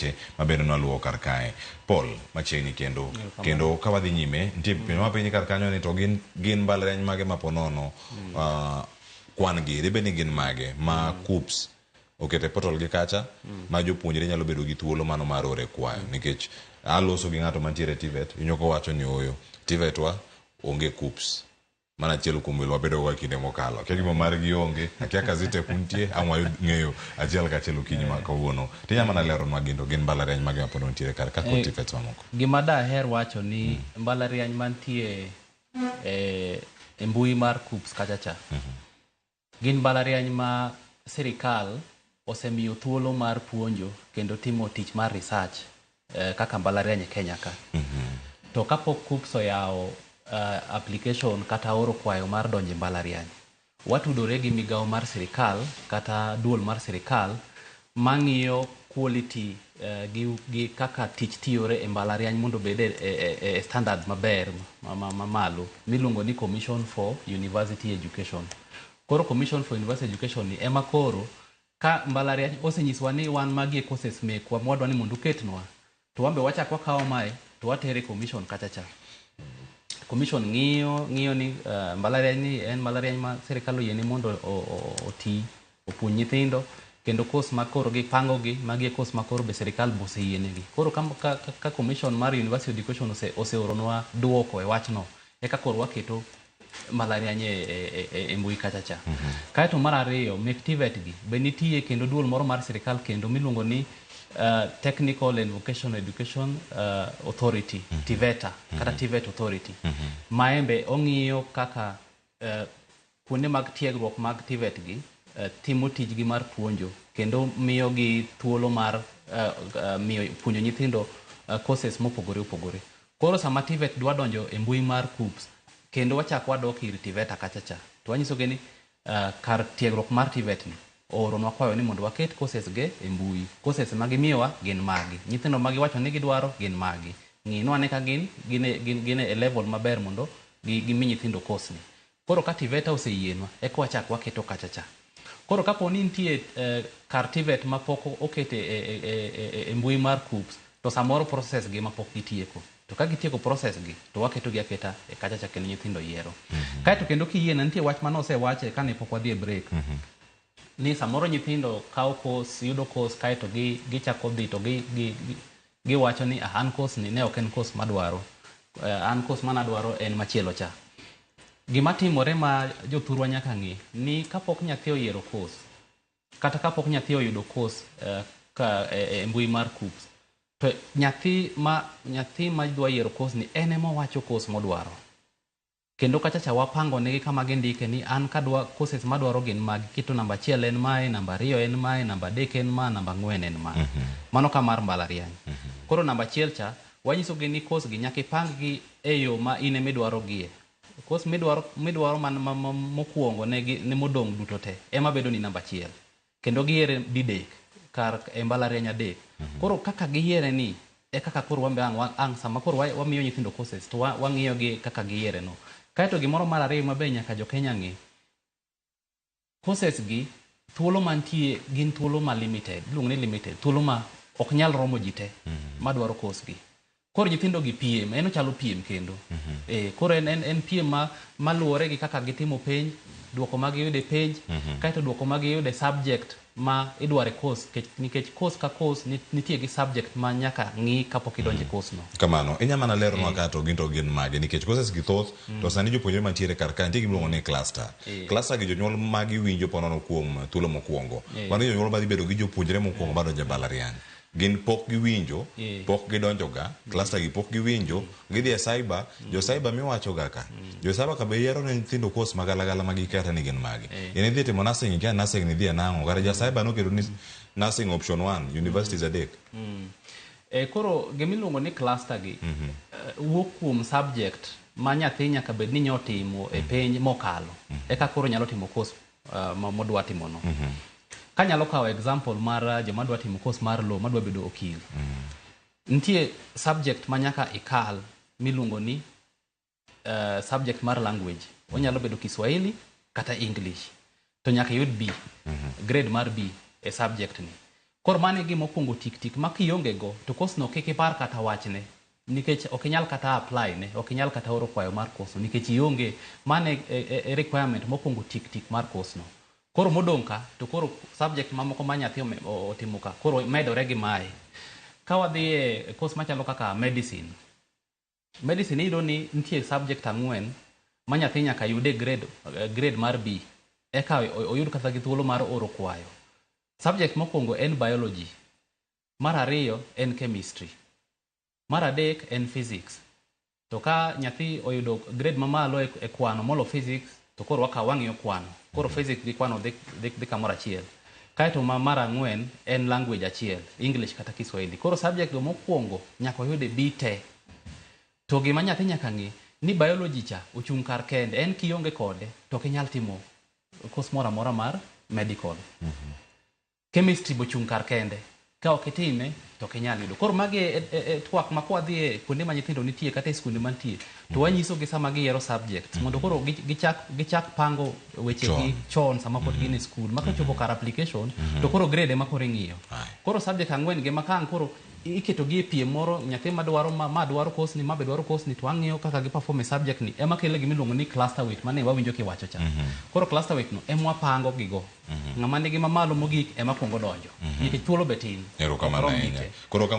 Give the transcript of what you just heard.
Weche ma bende nwaluwo kar kae. Paul, machiegni kendo. Kendo ka wadhi nyime, nitie penjo ma penji kar kanyo ni to gin mbalariany mage ma po nono kwan gi dibed ni gin mage ma KUCCPS oketo e portal gi kacha ma jopuonjre nyalo bedo gi thuolo mano mar ore kwayo nikech aloso gi ng'ato mantiere e TVET winjo kowacho ni ooyo TVET wa onge KUCCPS. Mano achiel kuom welo wabedo go e kinde mokalo. Akia gima margi onge, akia ka Zetech untie, ang' wayud ng'eyo achiel kachiel okinyi ma kawuono. Tinya mana leronwa gin to gin mbalariany mage ma pod nitiere kar ka kod TVETs mamoko. Gima daher wacho ni mbalariany mantie e mbui mar KUCCPS kacha cha gin mbalariany ma sirikal osemiyo thuolo mar puonjo kendo timo tich mar research kaka mbalariany e Kenya ka. To kapok KUCCPS oyawo application kata oro kwayo mar donjo e mbalariany, watudore gi migawo mar sirikal kata duol mar sirikal mang'iyo quality gi kaka tich tiyore e mbalariany mondo obed e standards maber mamalo miluongo ni Commission for University Education. Koro Commission for University Education ni ema koro ka mbalariany osenyisowa ni wan magi e courses mekwa mwadwa ni mondo uketnwa, to wan be wachak wakawo mae to watere commission kacha cha. Commission ng'iyo ni mbalariany ni en mbalariany ma sirikal oyiene mondo oti opuonj nyithindo kendo course ma koro gipango gi magi e course ma koro be sirikal be oseyienegi. Koro ka commission mar University Education oseoronwa duoko e wachno, eka koro waketo mbalariany e mbui kacha cha. Kaeto mar ariyo, mek TVET gi be nitie kendo duol moro mar sirikal kendo miluongo ni Technical and Vocational Education Authority, TVETA, kata TVET Authority. Ma embe ong'iyo kaka kuonde mag tiegruok mag TVET gi timo tijgi mar puonjo kendo miyo gi thuolo mar miyo puonjo nyithindo courses mopogore opogore. Koro sama TVET dwa donjo e mbui mar KUCCPS, kendo wachak wadok ir TVETA kacha cha, to wanyisogi ni kar tiegruok mar TVET ni ooronwa kwayo ni mondo waket courses ge e mbui. Courses ma gimiyowa gin magi. Nyithindo ma giwacho ni gidwaro gin magi. Ng'inwa ane ka gin e level maber mondo gimi nyithindo course ni. Koro ka TVETA oseyienwa, eka wachak waketo kacha cha. Koro kapo ni nitie kar TVET mapok okete e mbui mar KUCCPS, to samoro process gi mapok gitieko. To ka gitieko process gi, to waketo gi aketa e kacha cha kendo nyithindo yiero. Kaeto kendo kiyiena, nitie wach mane osewache kane pok wadhi e break. Ni samoro nyithindo kawo course, yudo course kaeto gichako dhi to giwacho ni ah, an course ni ne ok en course madwaro. An course manadwaro en machielo cha. Gima timore ma jothurwa nyaka ng'e ni kapok nyathi oyiero course, kata kapok nyathi oyudo course ka e mbui mar KUCCPS, to nyathi ma dwa yiero course ni en ema owacho course modwaro. Kendo kacha cha wapango negi kama gindike ni an kadwa courses madwaro gin magi, kito namba 1 en mae, namba 2 en mae, namba 3 en ma, namba 4 en ma. Mano ka mar mbalariany. Koro namba 1 cha wanyisogi ni course gi nyaka ipang gi e yo ma in emidwaro gie. Course midwaro man mokwongo ne modong' duto te ema bedo ni namba 1. Kendo giyiere didek kar e mbalariany adek. Koro kaka giyiere ni e kaka koro wan be ang' sama koro wamiyo nyithindo courses to wang'iyo gi kaka giyiere no. Kaeto gimoro mar ariyo ma be nyaka jo Kenya ng'e, courses gi thuolo mantie gin thuolo ma limited, iluongo ni limited, thuolo ma ok nyal romo ji te madwaro course gi. Koro nyithindo gi piem, en ochalo piem kendo. Koro en piem maluwore gi kaka gitimo penj, duoko ma giyudo e penj, kaeto duoko ma giyudo e subject ma idwaro e course, nikech course ka course nitie gi subject ma nyaka ng'i kapok idonjo e course no. Kamano, inya mana leronwa ka to gin to gin mage nikech courses gi thoth to sani jopuonjre mantiere kar ka nitie gimiluongo ni cluster. Cluster gi jonyuol magi winjo ponono kuom thuolo mokwongo. Mano jonyuol madhi bedo gi jopuonjre mokwongo madonjo e mbalariany. Gin pok giwinjo, pok gidonjo ga, cluster gi pok giwinjo, gidhi e cyber, jo cyber miwacho ga ka. Jo cyber ka be yiero ne nyithindo course magalagala ma gikia kata ni gin mage. In idhi timo nursing, ikia nursing ni idhi e nang'o, kare ja cyber noketo ni nursing option 1, universities 3. Koro gimiluongo ni cluster gi wuok kuom subject ma nyathi nyaka bed ni nyotimo e penj mokalo. Eka koro nyalo timo course modwa timo no. Kanyalo kawo example mar joma dwa timo course mar law, madwa bedo okil. Nitie subject ma nyaka ikal miluongo ni subject mar language. Onyalo bedo Kiswahili kata English. To nyaka iyud B, grade mar B e subject ni. Koro Koro mano e gima okwongo tik tik ma kionge go to course no kik ipar kata wachne nikech ok inyal kata apply ne, ok inyal kata oro kwayo mar course no nikech ionge. Mano e requirement mokwongo tik tik mar course no. Koro modong' ka to koro subject mamoko ma nyathi otimo ka koro medore gi mae. Ka wadhi e course machalo kaka medicine, medicine iyudo ni nitie subject 4 ma nyathi nyaka yud e grade mar B eka oyud kata gi thuolo mar oro kwayo. Subject mokwongo en biology, mar ariyo en chemistry, mar adek en physics. To ka nyathi oyudo grade mamalo e kwano molo physics, to koro wakawo wang'iyo kwano. Koro physics gi kwano dhi kamoro achiel. Kaeto ma mar ang'wen en language achiel, English kata Kiswahili. Koro subject go mokwongo nyaka oyud e B te. To gima nyathi nyaka ng'e ni biology cha ochung' kar kende, en kionge kode to ok inyal timo course moro amora mar medical. Chemistry bochung' kar kende, ka ok itime to ok inyal yudo. Koro magi e twak ma kwadhi e kuonde ma nyithindo nitie kata e skunde mantie to wanyisogi sama giyiero subject mondo koro gichak pango wechegi chon sama pod gin e skul ma kochopo kar application to koro grade ema koro ing'iyo. Koro subject 4 gi ema ka ang' koro iketogi e piem moro, nyathi madwaro ma dwaro course ni, ma be dwaro course ni, to wang'iyo kaka gi perform e subject ni ema kelo gima iluongo ni cluster weight mane wawinjo kiwacho cha. Koro cluster weight no ema wapango gigo. Ng'ama nigi mamalo mogik ema kuongo donjo nikech thuolo be tin. Erokamano Ok rom ahinya. ji te. Koro ka